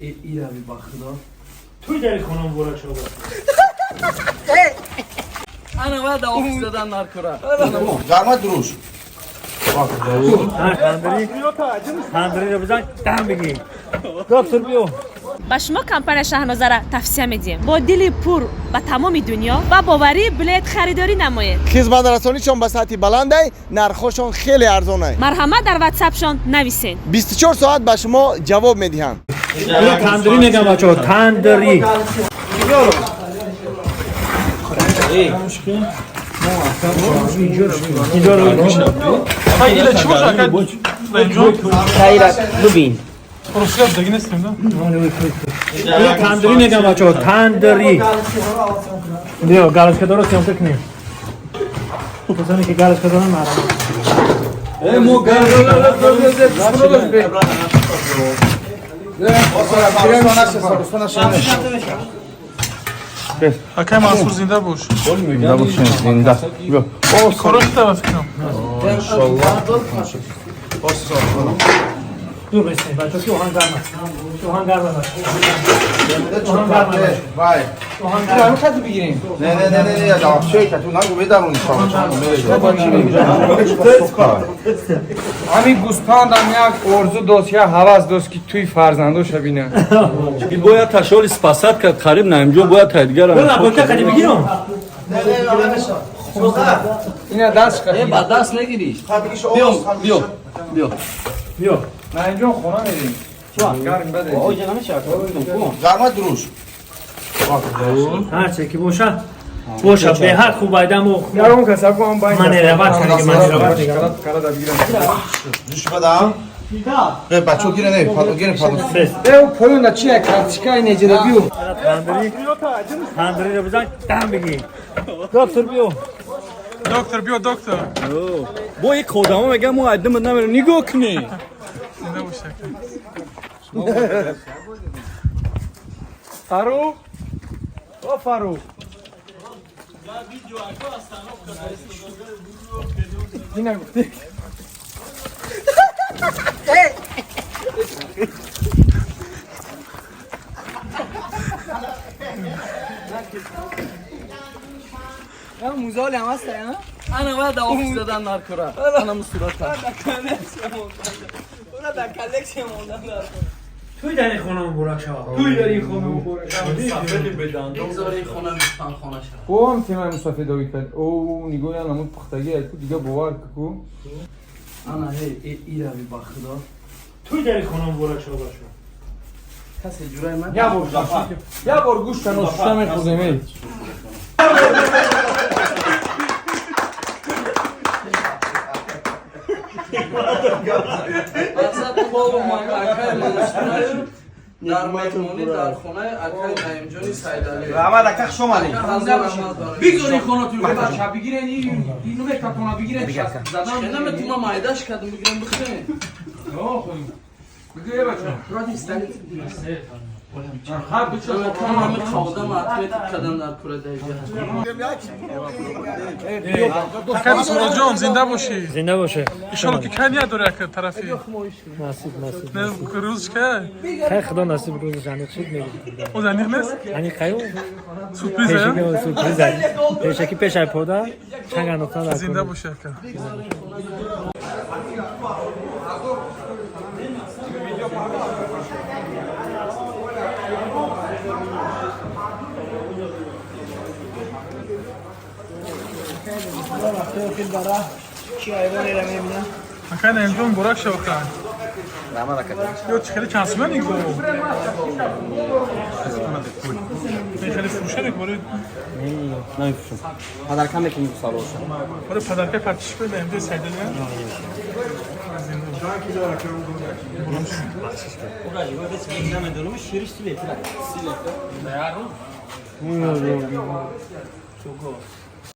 ایروی با خدا توی در خانم برا شو انا باید آفیس دادن نرکره زحمت دروش تندری رو بزن دم بگی دکتر بیو ба шумо компания Шаҳнозара тавсия медиҳем бо дили пур ба тамоми дунё ва боварӣ билет харидорӣ намоед. Хизматрасонишон ба сатҳи баландай, нархҳошон хеле арзонай. Марҳамат, дар ватсапшон нависед. 24 соат ба шумо ҷавоб медиҳанд. تندری میگم بچه ها تندری. اینجا رو ایله چی باشه ببین روسیه دیگه نیستیم نه. تندری میگم بچه ها تندری. بیا گالش که داره سیام کنیم کسانی که گالش که دارن مرحمت. ما اکای منصور زنده باش. زنده باشین زنده. کارش طرف کنم. دور بسید بچه که آهن گرم است. آهن گرم است. آهن گرم است. وای آهن گرم است. نه نه نه نه نه چه که تو نگو بدارون ҳамин гӯспандам як орзу дошт, як ҳавас дошт, ки туи фарзандоша бинам. Бояд ташори спасат кард қариб наимҷо бояд тайдигарам. برو لپاکه خیلی بگیرم. Ина даст ای با دست نگیریش. بیام بیام بیا. بیا. Наинҷон, хона мерем, гарм баде. آجا نمیشه زحمت دروش. هرچه که باشه باشه به حد خوب بایدم و Ярон каса куам байн. من روت کنی من روت دیگه. Кара бигирам. دوش بدم به بچه گیره نه پادو گیره پادو. Э, поёнда чи як карточка инеҷеда биё. تندری تندری رو بزن دم بگی دکتر بیو. دکتر بیا دکتر. Бо як одамо мегам мо айдим намерем нигоҳ кунӣ. زنده باش. Фарух, о Фарух, ина гуфти. موزال هم هست. انا باید آفیس دادن نرکره انا مصورت توی در خانم برا شو. Туй дар ин хона муборак. بگذار این خونه میستان خانه شد. Бо ҳам темаи мусафедовӣ кард. О, нигоҳ, намуд пухтагӣ ку дига бовар ку. انا هی ایروی با خدا توی در خانم برا شو باشه. کسی جورای من Я бор, я бор гӯшта ношушта мехӯрдем эй. مقصد بابا ما اکای منصور در مهمونی در خونه اکای نعیم سیدعلی. رحمت اکا خوش اومدین. بگذار این خونه توی بچه بگیرن اینو بکپونا بگیرن زدن نمیتونم ما مایدش کردم بگیرم بخوریم. Бигӯ, бача. همه خادم اتمت کردن در کره دیگه. اکای مسعود جان زنده باشی. زنده باشه. ان که کنیا داره اکای طرفی. نصیب نصیب. نه روز که خیلی خدا نصیب روز جنت شد میگه. او زنیخ نیست. یعنی خیلی سورپریز. پیشکی سورپریز پیشکی پیش پودا چند انداختن در زنده کنه. باشه اکای. اکای نعیم برک شو اکای. یا چه خیلی چند سومه نیگو. خیلی فروشه نیگو برای پدرکم میکنیم سالوشم. برای پدرکه پرچش کنید امده سیدلی.